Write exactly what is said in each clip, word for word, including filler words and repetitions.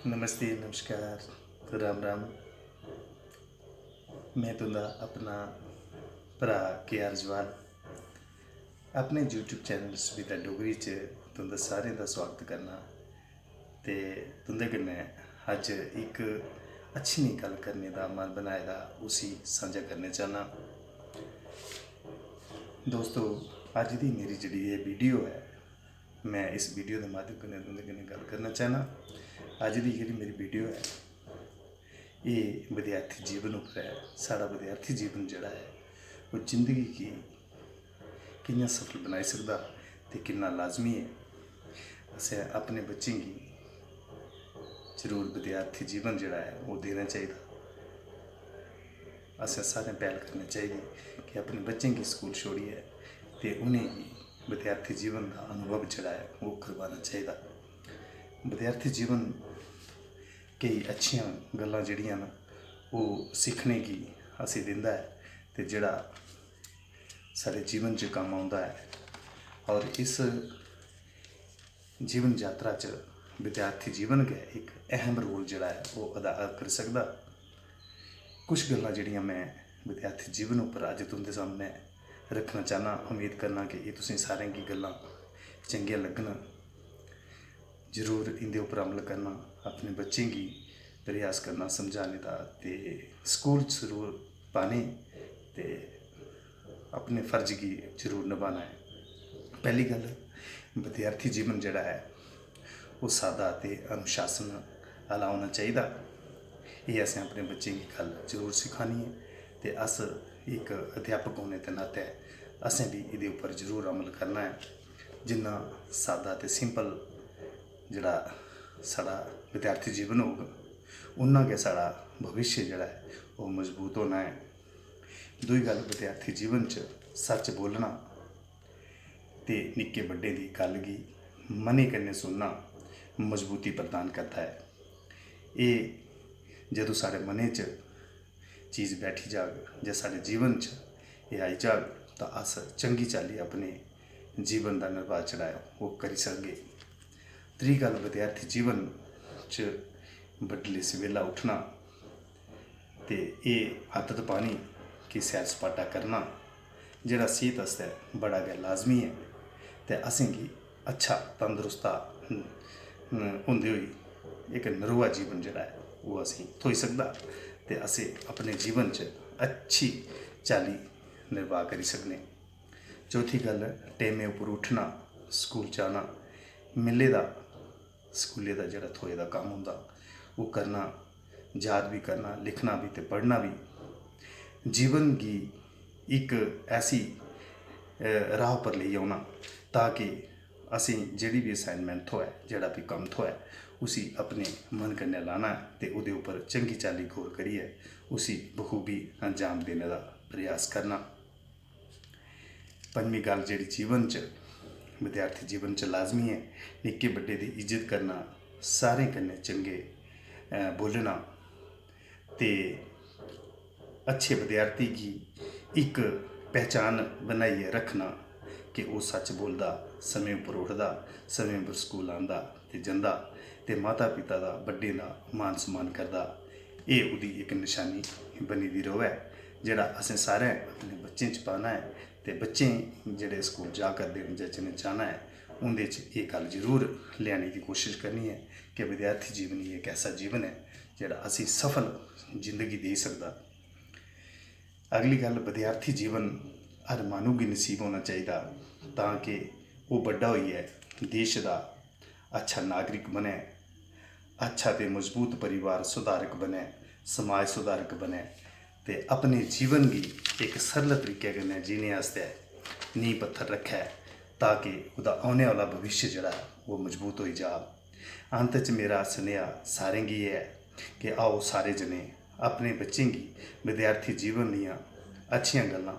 नमस्ते, नमस्कार, राम राम। में तुं'दा अपना भ्राऽ के आर जवान अपने YouTube चैनल सविता डोगरी च तुं'दा सारें दा सोआगत करना ते तुं'दे कन्नै अज्ज इक अच्छी नेही गल्ल करने दा मन बनाए दा, उसी सांझा करना चाह्न्नां। दोस्तो, अज्ज दी मेरी जेह्ड़ी एह् वीडियो ऐ, में इस वीडियो दे माध्यम कन्नै तुं'दे कन्नै गल्ल करना चाह्न्नां। अज्ज दी जेह्ड़ी मेरी वीडियो ऐ, एह् विद्यार्थी जीवन उप्पर ऐ। साढ़ा विद्यार्थी जीवन जेह्ड़ा ऐ, ओह् जिंदगी गी कि'यां सफल बनाई सकदा ते किन्ना लाजमी ऐ। असें अपने बच्चें गी जरूर विद्यार्थी जीवन जेह्ड़ा ऐ, ओह् देना चाहिदा। असें सारें पैह्ल करनी चाहिदी कि अपने बच्चें गी स्कूल छोड़ियै ते उ'नेंगी विद्यार्थी जीवन दा अनुभव जेह्ड़ा ऐ, ओह् करवाना चाहिदा। विद्यार्थी जीवन केई अच्छियां गल्लां जेह्ड़ियां न, ओह् सिक्खने गी असें दिंदा ऐ ते जेह्ड़ा साढ़े जीवन च कम्म औंदा ऐ। और इस जीवन यात्रा च विद्यार्थी जीवन गै इक अहम रोल जेह्ड़ा ऐ, ओह् अदा करी सकदा। कुछ गल्लां जेह्ड़ियां में विद्यार्थी जीवन उप्पर अज्ज तुं'दे सामनै रक्खना चाह्न्नां। उम्मीद करना कि एह् तुसें सारें गी गल्लां चंगियां लग्गन। जरूर इं'दे उप्पर अमल करना, अपने बच्चें गी प्रयास करना समझाने दा ते स्कूल जरूर पाने ते अपने फर्ज गी जरूर नभाना ऐ। पैह्ली गल्ल, विद्यार्थी जीवन जेह्ड़ा ऐ, ओह् सादा ते अनुशासन आह्ला होना चाहिदा। एह् असें अपने बच्चें गी गल्ल जरूर सखानी ऐ ते अस इक अध्यापक होने दे नातै असें बी एह्दे उप्पर जरूर अमल करना ऐ। जिन्ना सादा ते सिंपल जेह्ड़ा साढ़ा विद्यार्थी जीवन होग, उन्ना गै साढ़ा भविष्य जेह्ड़ा ऐ, ओह् मजबूत होना ऐ। दूई गल्ल, विद्यार्थी जीवन च सच्च बोलना ते निक्के बड्डें दी गल्ल गी मनै कन्नै सुनना मजबूती प्रदान करदा ऐ। एह् जदूं साढ़े मनै च चीज बैठी जाग जां साढ़े जीवन च एह् आई जाग, तां अस चंगी चाल्ली अपने जीवन दा निर्वाह जेह्ड़ा ऐ, ओह् करी सकगे। त्री गल्ल, विद्यार्थी जीवन च बडलै सवेला उट्ठना ते एह् आदत पानी कि सैर सपाटा करना, जेह्ड़ा सेह्त आस्तै बड़ा गै लाजमी ऐ ते असेंगी अच्छा, तंदरुस्ता, न-, न-, होंदे होई इक नरोआ जीवन जेह्ड़ा ऐ, ओह् असेंगी थ्होई सकदा ते असें अपने जीवन च अच्छी चाल्ली निर्वाह करी सकने। चौथी गल्ल, टैमें उप्पर उट्ठना, स्कूल जाना, मिले दा, स्कूलै दा जेह्ड़ा थ्होए दा कम्म होंदा, ओह् करना, याद बी करना, लिखना बी ते पढ़ना बी। जीवन गी इक ऐसी, अ, राह् उप्पर लेई औना, ताकि असेंगी जेह्ड़ी बी assignment थ्होऐ, जेह्ड़ा बी कम्म थ्होऐ, उसी अपने मन कन्नै लाना ऐ ते ओह्दे उप्पर चंगी चाल्ली गौर करियै उसी बखूबी अंजाम देने दा प्रयास करना। पंजमी गल्ल जेह्ड़ी जीवन च, विद्यार्थी जीवन च लाजमी ऐ, निक्के बड्डे दी इज्जत करना, सारें कन्नै चंगे, अ, बोलना ते अच्छे विद्यार्थी गी इक पहचान बनाइयै रक्खना कि ओह् सच्च बोलदा, समें उप्पर उठदा, समें उप्पर स्कूल आंदा ते जंदा ते माता पिता दा, बड्डें दा मान सम्मान करदा। एह् ओह्दी इक नशानी बनी दी र'वै। जेह्ड़ा असें सारें अपने बच्चें च पाना ऐ ते बच्चें जेह्ड़े स्कूल जा करदे न जां जि'नें जाना ऐ, उं'दे च एह् गल्ल जरूर लेआने दी कोशश करनी ऐ कि विद्यार्थी जीवन ही इक ऐसा जीवन ऐ जेह्ड़ा असें सफल जिंदगी देई सकदा। अगली गल्ल, विद्यार्थी जीवन हर माह्नू गी नसीब होना चाहिदा तां कि ओह् बड्डा होइयै देश दा अच्छा नागरिक बनै, अच्छा ते मजबूत परिवार सुधारक बनै, समाज सुधारक बनै ते अपने जीवन गी इक सरल तरीके कन्नै जीने आस्तै नींह् पत्थर रक्खै, ताकि ओह्दा औने आह्ला भविष्य जेह्ड़ा ऐ, ओह् मजबूत होई जा। अंत च मेरा सनेहा सारें गी एह् ऐ कि आओ, सारे जने अपने बच्चें गी विद्यार्थी जीवन दियां अच्छियां गल्लां,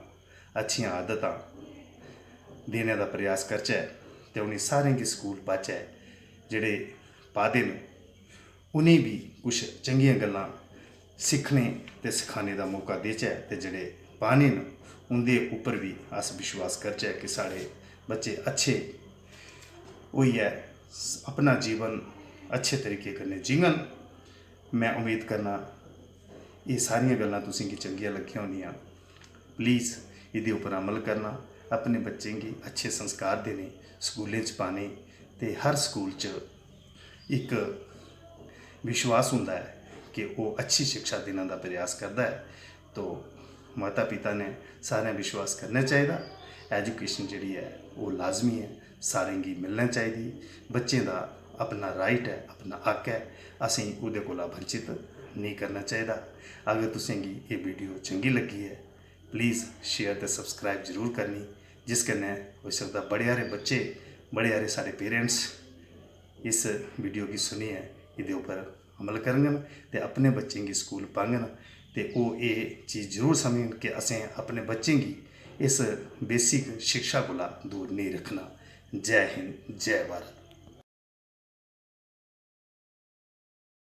अच्छियां आदतां देने दा प्रयास करचै ते उ'नें सारें गी स्कूल पाचै। जेह्ड़े पादे न, उ'नें बी कुछ चंगियां गल्लां सिक्खने ते सखाने दा मौका देचै ते जेह्ड़े पाने न, उं'दे उप्पर बी अस विश्वास करचै कि साढ़े बच्चे अच्छे होइयै स-, अपना जीवन अच्छे तरीके कन्नै जीङन। में उम्मीद करना एह् सारियां गल्लां तुसें गी चंगियां लग्गियां होनियां। प्लीज एह्दे उप्पर अमल करना, अपने बच्चें गी अच्छे संस्कार देने, स्कूलें च पाने ते हर स्कूल च इक विश्वास होंदा ऐ कि ओह् अच्छी शिक्षा देने दा प्रयास करदा ऐ। तो माता पिता ने सारें विश्वास करना चाहिदा। एजुकेशन जेह्ड़ी ऐ ओह् लाजमी ऐ, सारें गी मिलना चाहिदी। बच्चें दा अपना राइट ऐ, अपना हक ऐ, असेंगी ओह्दे कोला वंचित नेईं करना चाहिदा। अगर तुसें गी एह् वीडियो चंगी लग्गी ऐ, प्लीज शेयर ते सब्सक्राइब जरूर करनी, जिस कन्नै होई सकदा बड़े हारे बच्चे, बड़े हारे साढ़े पेरेंट्स इस वीडियो गी सुनियै एह्दे उप्पर अमल करङन ते अपने बच्चें गी स्कूल पाङन ते ओह् एह् चीज जरूर समझङन कि असें अपने बच्चें गी इस बेसिक शिक्षा कोला दूर नेईं रक्खना। जय हिंद, जय भारत।